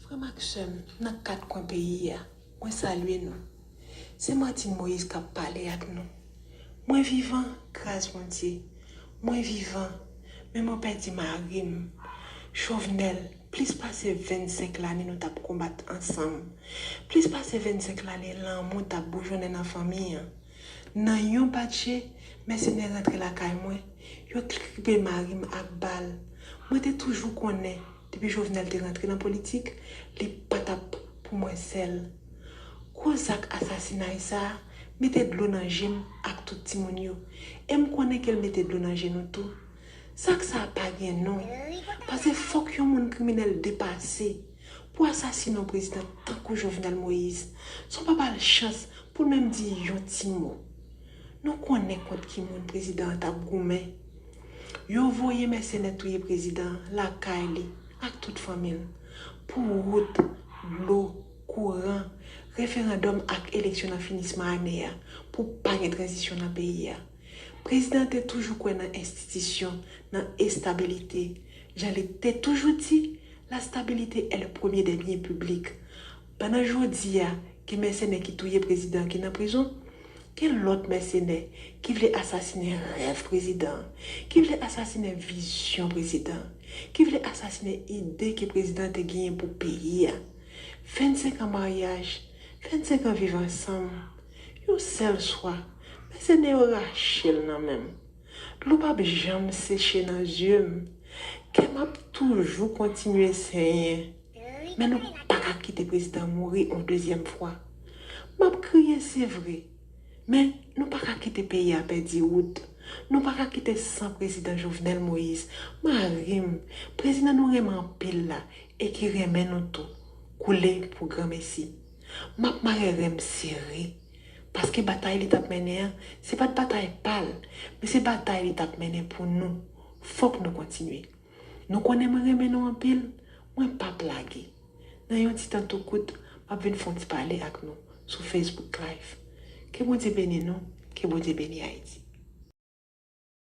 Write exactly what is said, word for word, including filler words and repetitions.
Frè m ak sè m nan kat kwen peyi a, mwen salye nou. Se Martine Moïse k ap pale ak nou. Mwen vivan, gras Bondye. Mwen vivan, men mwen pèdi mari m. Jovenel, plis pase vennsenk lane nou t ap konbat ansanm. Plis pase vennsenk lane lanmou t ap boujonnen nan fanmi an. Nan yon batje, mèsenè rantre lakay mwen, yo kripe mari m ak bal. Mwen te toujou konnen, depi Jovenel te rantre nan politik, li pa t ap pou mwen sèl. Gwo zak asasinay sa a mete dlo nan je m ak tout timoun yo. E m konnen ke l mete dlo nan je nou tou. Zak sa a pa gen non. Paske fòk yon moun kriminèl depase pou asasinen yon prezidan tankou Jovenel Moïse. San w pa ba l chans pou l menm di yon ti mo. Nou konnen kont ki moun prezidan an t ap goumen. Yo voye mèsenè touye prezidan an lakay li ak tout fanmi l. Pou wout, dlo, kouran, referandòm ak eleksyon nan finisman ane a, pou pa gen tranzisyon nan peyi a. Prezidan an te toujou kwè nan enstitisyon, nan estabilite. Jan li te toujou di, la stabilité est le premier des biens publics. Pandan jodi a, gen mèsenè ki touye prezidan ki nan prizon, gen lòt mèsenè ki vle asasinen rèv prezidan, ki vle asasinen vizyon prezidan, ki vle asasinen ide ke prezidan te genyen pou peyi a. Vennsenk an maryaj, vennsenk an viv ansanm, yon sèl swa, mèsenè yo rache l nan men m. Dlo p ap janm seche nan zye m. Kè m ap toujou kontinye senyen. Men nou pa ka kite prezidan mouri yon dezyèm fwa. M ap kriye, se vre. Men nou pa ka kite peyi a pèdi wout. Nou pa ka kite san prezidan Jovenel Moïse, mari m, prezidan nou renmen anpil la e ki renmen nou tou, koule pou granmesi. M ap mare ren m sere. Paske batay li t ap mennen an, se pa t batay pa l, men se batay li t ap mennen pou nou. Fòk nou kontinye. Nou konnen mwen renmen nou anpil, mwen p ap lage. Nan yon ti tan tou kout, m ap vin fè yon ti pale ak nou sou Facebook Live. Ke Bondye beni nou, ke Bondye beni Ayiti.